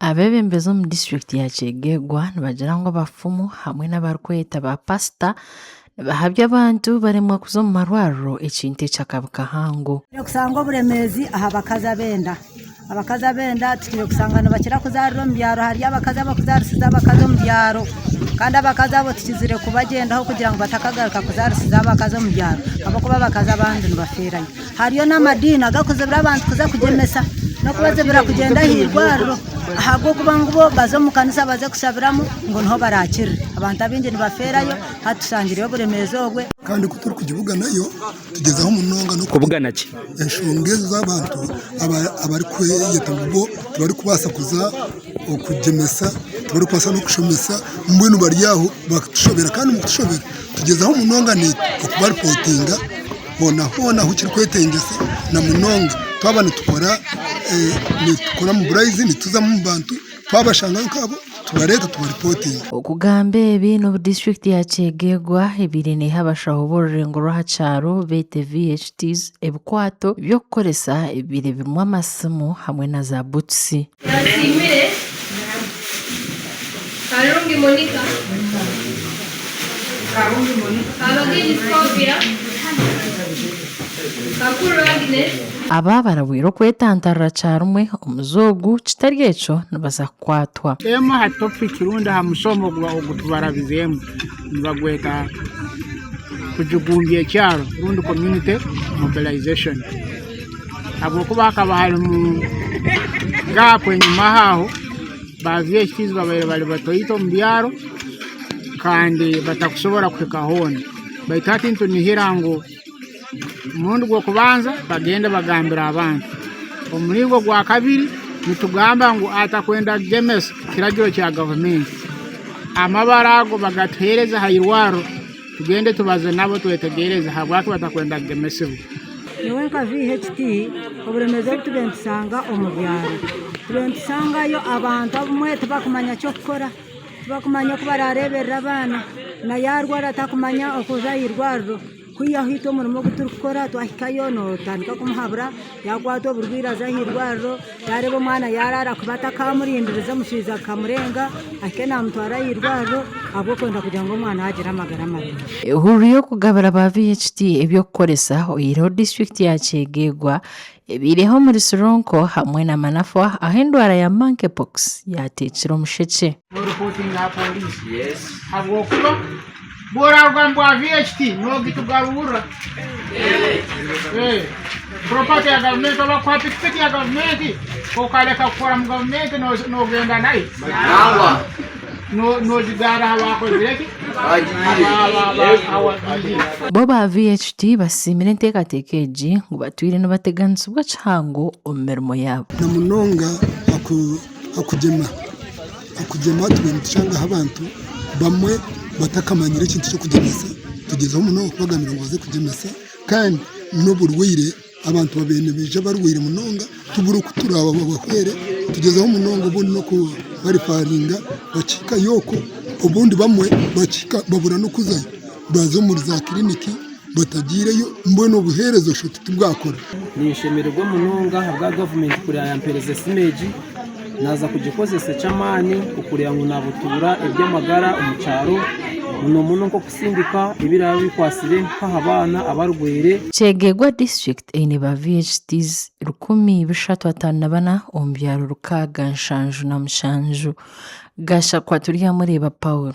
Abeebembezi omu disiturikiti ya Kyegegwa nibagira ngu abafumu hamwe n'abarikweyeta ba pasita nibahabya abantu baremwa kuza omu marwariro ekintu eky'akabi kahango. Kusanga oburemeezi aha bakazi ab'enda. Abakazi ab'enda tukire kushanga nibakira kuzaarira omu byaro hariyo abakazi abarikuzaarisiza abakazi omu byaro kandi abakazi abo tukizire kubagyendaho kugira ngu batakagaruka kuzaarisiza abakazi omu byaro ahabw'okuba abakazi abandi nibafeerayo. Hariyo n'amadiini agarikuzibira abantu kuza kugyemesa n'okubazibira kugyenda aha irwariro ahabw'okuba ngu bo baza omu kanisa baze kushabiramu ngu niho baraakirire. Abantu abaingi nibafeerayo hati tushangireyo oburemeezi obwe. Kandi ku turikugibuganayo tugyezaho munonga Kubugana ki? Enshonga ezo z'abantu abarikweyeta ngu bo tibarikubaasa kuza okugyemesa, tibarikubaasa n'okushomesa mbwenu bari aho bakutushobera kandi omu kutushobera tugyezaho munonga naitwe okubaripootinga hoona hoona ahu kirikwetengyesa na munonga twaba nitukora nitukora mobilize nituzamu omu bantu twabashanga nk'abo tubareeta tubaripootinga. Okugamba ebi n'obu disiturikiti ya Kyegegwa ebaire neeha abashaho b'orurengo rw'aha kyaro beete VHTs ebikwato by'okukoresa ebibaire birimu amasimu hamwe na za butusi. Nsiimire Karungi Monica, Kabagenyi Scovia, Kakuru Agnes. Aba barabwire okwetantarira kyarumwe omuze ogu kitari ekyo nibaza kukwatwa. Emwe aha topic rundi aha mushomo ogutubarabizeemu nibagweta kujugumbya ekyaro rundi community mobilization ahabw'okuba hakaba harimu gap enyima aho ba VHPs babaire bari batoito omu byaro kandi batakusobora kuhika hoona baitu hati nitunihira ngu Omurundi gw'okubanza bagende bagambire abantu. Omuringo gwakabiri nitugamba ngu atakwenda kugemesa kiragiro kya gavumenti, amabara ago bagatuhereze aha irwariro tugende tubaze nabo twetegereze habwaki batakwenda kugemesibwa. Nyowe nka VHT oburemeezi obu tubaire nitusanga omu byaro, tubaire nitusangayo abantu abamwe tibakumanya ky'okukora, tibakumanya oku barareeberera abaana, na yaarwara takumanya okuza aha irwariro. Kwihaho itwe omurimo ogu turikukora twahikayo nootandika kumuhabura, yaakwatwa oburwaire aze aha irwariro, yaareeba omwana yaaraara kubi atakaamurindiriza omushaija akamurenga ahike naamutwara aha irwariro ahabw'okwenda kugira ngu omwana agire amagara marungi. Ehururu y'okugabira ba VHT eby'okukoresa oyihireho disiturikiti ya Kyegegwa ebaireho omuri Sironko hamwe na Manafwa ahu endwara ya Monkey Pox yaateekire omushekye. Nooripootinga aha pooriisi ahabw'okuba Ku oraruga omu bwa VHT nogitugarurra. Property ya gavumenti oba kuha pikipiki ya gavumenti okareka kukora mu gavumenti nogenda nayo? Nogigarra aha bakozire ki? Ahawagiihire. Bo ba VHT basiimire enteekateeka egi ngu batwire nibateganisibwa kihango omu mirimo yaabo. Na munonga aha Okugyema tubire nitushangaho abantu bamwe batakamanyire ekintu ky'okugyemesa, tugyezaho munonga kubagambira ngu baze kugyemesa kandi n'oburwaire abantu babaire nibaija barwaire munonga tubura oku turabahwere, tugyezaho munonga obundi n'okubarifaringa bakihikayo okwo obundi bamwe bakihika babura n'okuzayo baza omuri za kiriniki batagiireyo mbwenu obuheereza osho titubwakora. Ninshemererwa munonga ahabwa gavumenti kureba yampereza esimu egi, naaza kugikozesa eky'amaani okureba ngu nabutuura eby'amagara omu kyaro muno muno nk'okusindika ebiraba bikwatsire nk'aha baana abarwaire. Kyegegwa disiturikiti eine ba VHTs 354 omu byaro 677. Gashakwa Turyamureeba Paul.